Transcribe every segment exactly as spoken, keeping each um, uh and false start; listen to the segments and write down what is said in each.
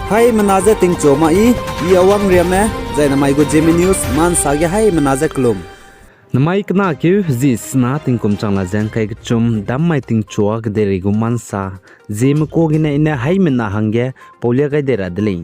Haimena je tingchu ma i, i Awang Riame, zai namai gu Zeme News, mansa ge haimena je kelum. Namai kena keu zi sena tingkum changna ze ngkai kechum, dam mai tingchua kedeirei gu mansa, Zeme ka gene i ne haimena hangge paulia gai dei ra de lei.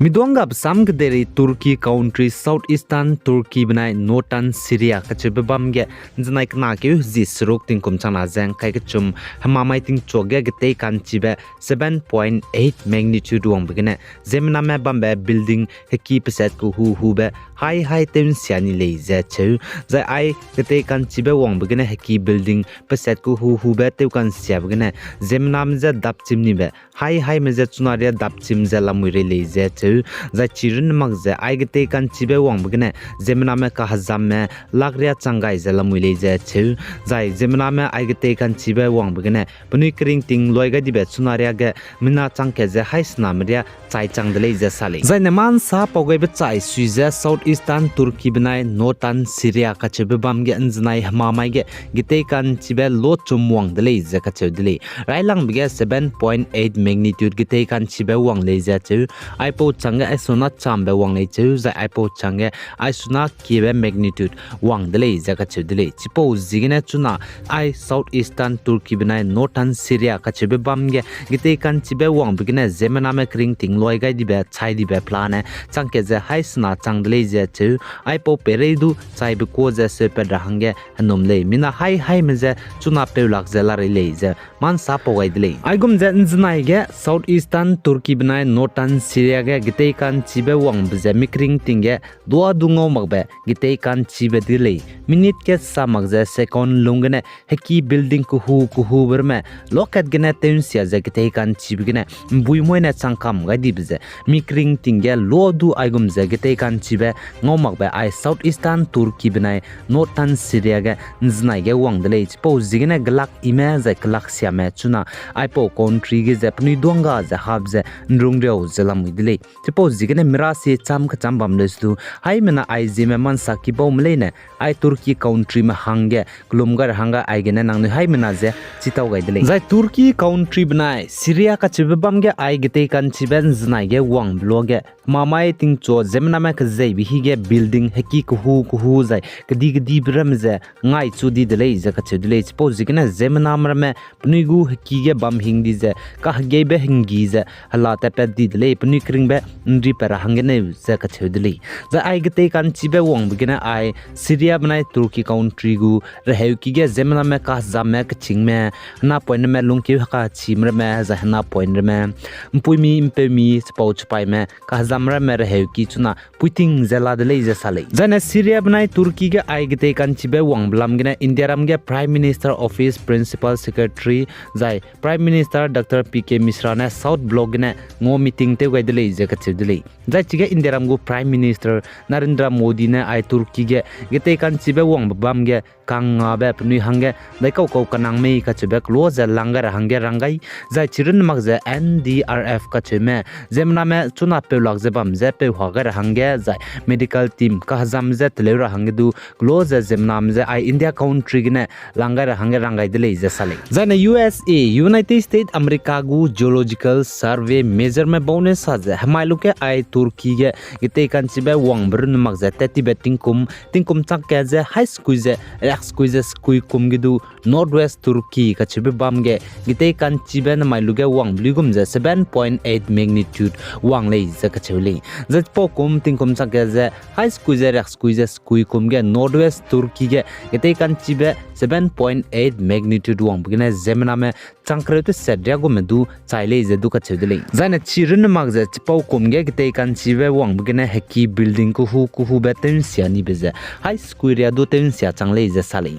Miduanggabe sam kedeirei Turkey country South Eastern Turkey benai Northern Syria kacheube bam ge, nzenai kena keu zi seruk tingkum changna ze ngkai kechum, hemamai tingchua ge getei ka'nchibe seven point eight magnitude wangbe gene, ziemmename bambe building heki peset kehu hube, hai hai tew nsia ni lei ze cheu. Zai ai getei ka'nchibe wangbe gene heki building peset kehu hube tew ka'nsiabe gene, ziemmename je dapchim nibe, hai haime je chuna ria dapchim ze lamui rei lei ze cheu. Zai chi runne mak ze ai getei ka'nchibe wangbe gene, ziemmename kahezamme lak ria chang gai ze lamui lei ze cheu. Zai ziemmename ai getei ka'nchibe wangbe gene, penui keringting luai gai dibe chuna ria ge, mina chang kat ze hai sename ria chai chang de lei ze sa lei. Zai ne mansa pau gaibe chai sui ze South Eastern Turkey benai Northern Syria kacheube bam ge nzenai hemamai ge getei ka'nchibe lochum wang de lei ze kacheu de lei. Railangbe ge seven point eight magnitude getei ka'nchibe wang lei ze cheu. Aipau changge ai suna chambe wang lei cheu, zai aipau changge ai suna kiebe magnitude wang de lei ze kacheu de lei. Chipau ziegene chuna ai South Eastern Turkey benai Northern Syria kacheube bam ge getei ka'nchibe wangbe gene ziemmename keringting luai gai dibe chai dibe pelane chang kat ze hai sena chang de lei ze cheu. Aipau peirei du chaibe ka ze seupat ra hangge henum lei. Mina hai haime je chuna peulak ze la rei lei ze mansa pau gai de lei. Aigum ze nzenai ge South Eastern Turkey benai Northern Syria ge getei ka'nchibe wangbe ze mi keringting ge dua du ngau makbe getei ka'nchibe de lei. Minute ge sa mak ze second lung gene heki building kehu kehube ramme lokat gene tew nsia ze getei ka'nchibe gene mbui moine chang kam gai dibe ze mi keringting ge lua du aigum ze getei ka'nchibe ngau makbe ai South Eastern Turkey benai Northern Syria ge nzenai ge wang de lei. Chipau ziegene kelak ime zai kelak siame chuna aipau country ge ze penui duangga ze hap ze nrung riau ze lamui de lei. Chipau ziegene mira sie cham kecham bam leu se du, haimena ai Zeme mansa ki baume leine, ai Turkey countryme hangge kelum gai ra hangge aigene nangnui haimena ze chitau gai de lei. Zai Turkey country benai Syria kacheube bam ge ai getei ka'nchibe nzenai ge wangbe luage, hemamai tingchua ziemmename kezeibe hige building heki kehu kehu zai kedi kedibe ramme ze ngai chu di de lei ze kacheu de lei. Chipau ziegene ziemmename ramme penui gu heki ge bam hing di ze, kahegeibe hinggi ze hela tatpat di de lei, penui keringbe nripat ra hangge neu ze kacheu de lei. Zai ai getei ka'nchibe wangbe gene ai Syria benai Turkey country gu reheuki ge ziemmename kahezamme kechîngme, henapoinme lungkeu hekachime ramme zai henapoin ramme, mpuimi mpeumi chipau chipaime kahezam ramme reheuki chuna puiting ze la de lei ze sa lei. Zaine Syria benai Turkey ge ai getei ka'nchibe wangbe lam gene Indiaram ge Prime Minister Office Principal Secretary zai Prime Minister Doctor P K Mishra ne South Block gene ngau meeting tew gai de lei ze kacheu de lei. Zai chige Indiaram gu Prime Minister Narendra Modi ne ai Turkey ge getei ka'nchibe wangbe bam ge kangngabe penui hangge daikau kau kanang mei kacheube kelo ze lang gai ra hangge rang gai, zai chirun mak ze N D R F kacheume ziemmename chuna peulak ze bam ze peuha gai ra hangge zai medical team kahezam ze teleu ra hangge du kelo ze ziemmename ze ai India country gene lang gai ra hangge rang gai de lei ze sa lei. Zaine U S A, United States America gu Geological Survey measureme bau ne sa ze hemai luge ai Turkey ge getei ka'nchibe wangbe runne mak ze tat tibe tingkum, tingkum chak kat ze hai sekui ze riak sekui ze sekui kum ge du Northwest Turkey kacheube bam ge getei ka'nchibe nemai luge wangbe luigum ze seven point eight magnitude wang lei ze kacheu lei. Zai chipau kum tingkum chak kat ze hai sekui ze riak sekui ze sekui kum ge Northwest Turkey ge getei ka'nchibe seven point eight magnitude wangbe gene ziemmename chang kereu teset riagume du chai lei ze du kacheu de lei. Zaine chirun mak ze chipau kum ge getei ka'nchibe wangbe gene heki building kehu kehube tew nsia nibe ze hai sekui ria du tew nsia chang lei ze sa lei.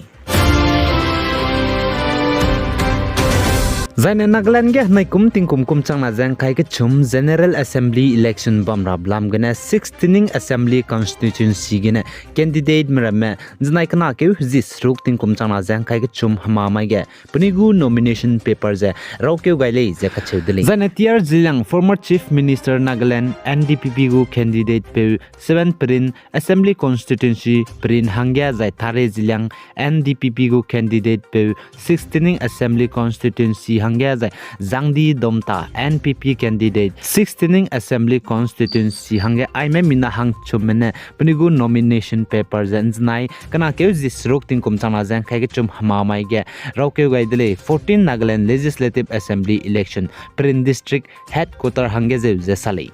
Zaine Nagaland ge henai kum tingkum kum changna ze ngkai kechum General Assembly election bam ra belam gene sixteening Assembly Constituency gene candidateme ramme nzenai kena keu zi seruk tingkum changna ze ngkai kechum hemamai ge penui gu nomination paper ze raukeu gai lei ze kacheu de lei. Zaine T R Zeliang, former Chief Minister Nagaland, N D P P gu candidate peu seven perin Assembly Constituency perin hangge zai Thare Zeliang, N D P P gu candidate peu sixteening Assembly Constituency hangge zai Jagdish Domda, N P P candidate, sixteenth Assembly Constituency hangge aime mina hangchumme ne penui gu nomination paper ze nzenai kena keu zi seruk tingkum changna ze ngkai kechum hemamai ge raukeu gai de lei, fourteen Nagaland Legislative Assembly election, Peren District Headquarter hangge zeu ze sa lei.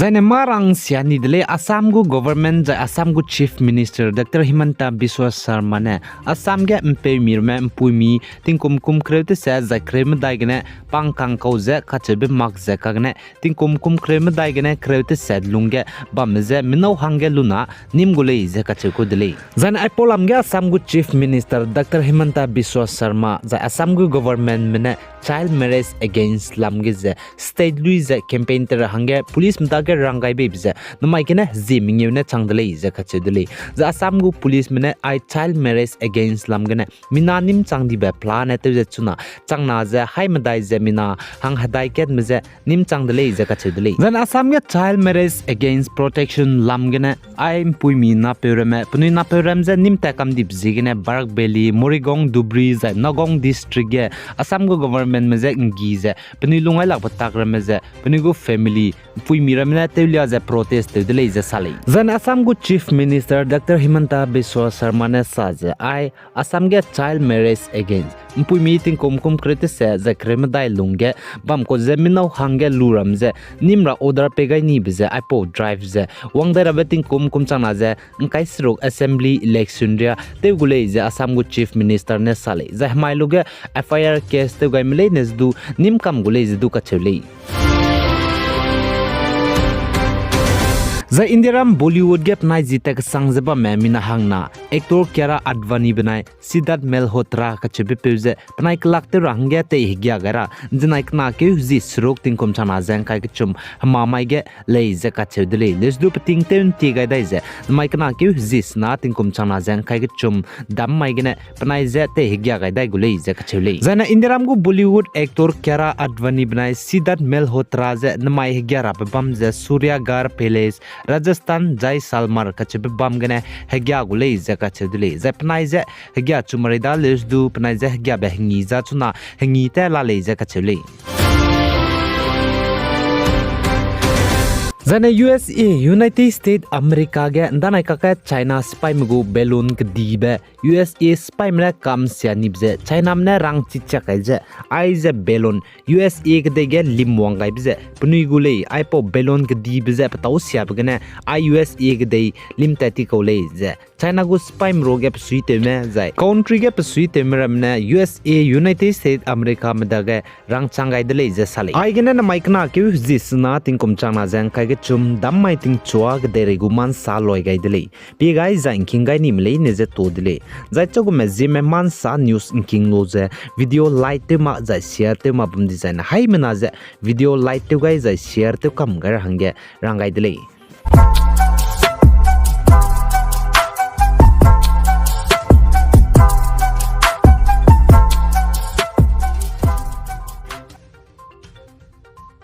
Zaine mâ rang sia ni de lei, Assam gu government zai Assam gu Chief Minister Doctor Himanta Biswa Sarma ne Assam ge mpeumi ramme mpuimi tingkum kum kereu tese zai kereu medai gene pangkang kau ze kacheube mak ze kagene tingkum kum kereu medai gene kereu tese lungge bamme je minau hangge luna nîm gu lei ze kacheu ku de lei. Zaine aipau lam ge Assam gu Chief Minister Doctor Himanta Biswa Sarma zai Assam gu governmentme ne child marriage against lam ge ze state lui ze campaign te ra hangge policeme dage rang gai beibe ze namai gene zie mengeu ne chang de lei ze kacheu de lei. Zai Assam gu policeme ne ai child marriage against lam gene mina nîm chang dibe plan ne tew ze chuna changna ze haî medai ze mina hang hedai katme ze nîm chang de lei ze kacheu de lei. Zaine Assam ge child marriage against protection lam gene ai mpuimi napeu ramme penui napeu ram ze nîm tat kam dibe ziegene Barak Valley, Morigaon, Dhubri zai Nagaon District ge Assam gu governmentme je nggi ze penui lung ailakbe tak ramme ze penui gu family mpuimi ramme ne tewlia ze protest tew de lei ze sa lei. Zaine Assam gu Chief Minister Doctor Himanta Biswa Sarma ne sa ze ai Assam ge child marriage against mpuimi tingkum kum kereu tese zai kereu medai lungge bam kau ze minau hangge lu ram ze nîm ra order pei gai nibe ze aipau drive ze wang dai rabe tingkum kum changna ze ngkai seruk assembly election ria tew gu lei ze Assam gu Chief Minister ne sa lei. Zai hemai lu ge F I R case tew gaime leine ze du nîm kam gu lei ze du kacheu lei. Zai Indiaram Bollywood ge penai zi tat kesang ze bamme mina hangna actor Kiara Advani benai Sidharth Malhotra kacheubepeu ze penai kelak tew ra hangge teihegia gai ra nzenai kena keu zi seruk tingkum changna ze ngkai kechum hemamai ge lei ze kacheu de lei. Leuse du peting tew ntie gai dai ze namai kena keu zi sena tingkum changna ze ngkai kechum dammai gene penai je teihegia gai dai gu lei ze kacheu lei. Zaine Indiaram gu Bollywood actor Kiara Advani benai Sidharth Malhotra ze namai hegia rabe bam ze Suryagarh Palace, Rajasthan, Jaisalmer kacheube bam gene hegia gu lei ze kacheu de lei. Zai penai je hegia chu marei da leuse du penai je hegiabe hengi za chuna hengi ta la lei ze kacheu lei. Zaine U S A, United States America ge ndanai kakge China sipaime gu balloon kedibe U S A sipaime ne kam sia nibe ze Chiname ne rangchi chiak kai ze, aize balloon U S A kedei ge limwang gaibe ze penui gu lei, aipau balloon kedibe ze petâu siabe gene ai U S A kedei lim tat ti kau lei ze China gu sipaime ruage pesuitewme zai country ge pesuitewme ramme ne U S A, United States Americame dage rangchang gai de lei ze sa lei. Aigene namai kena keu zi sena tingkum changna ze ngkai kechum dammai tingchua kedeirei gu mansa loi gai de lei. Pie gai zai ngking gai nime leine ze to de lei. Zai chagume Zeme Mansa News ngking lu ze video like tew mak zai share tew mak bam di zaine haimena ze video like tew gai zai share tew kam gai ra hangge rang gai de lei.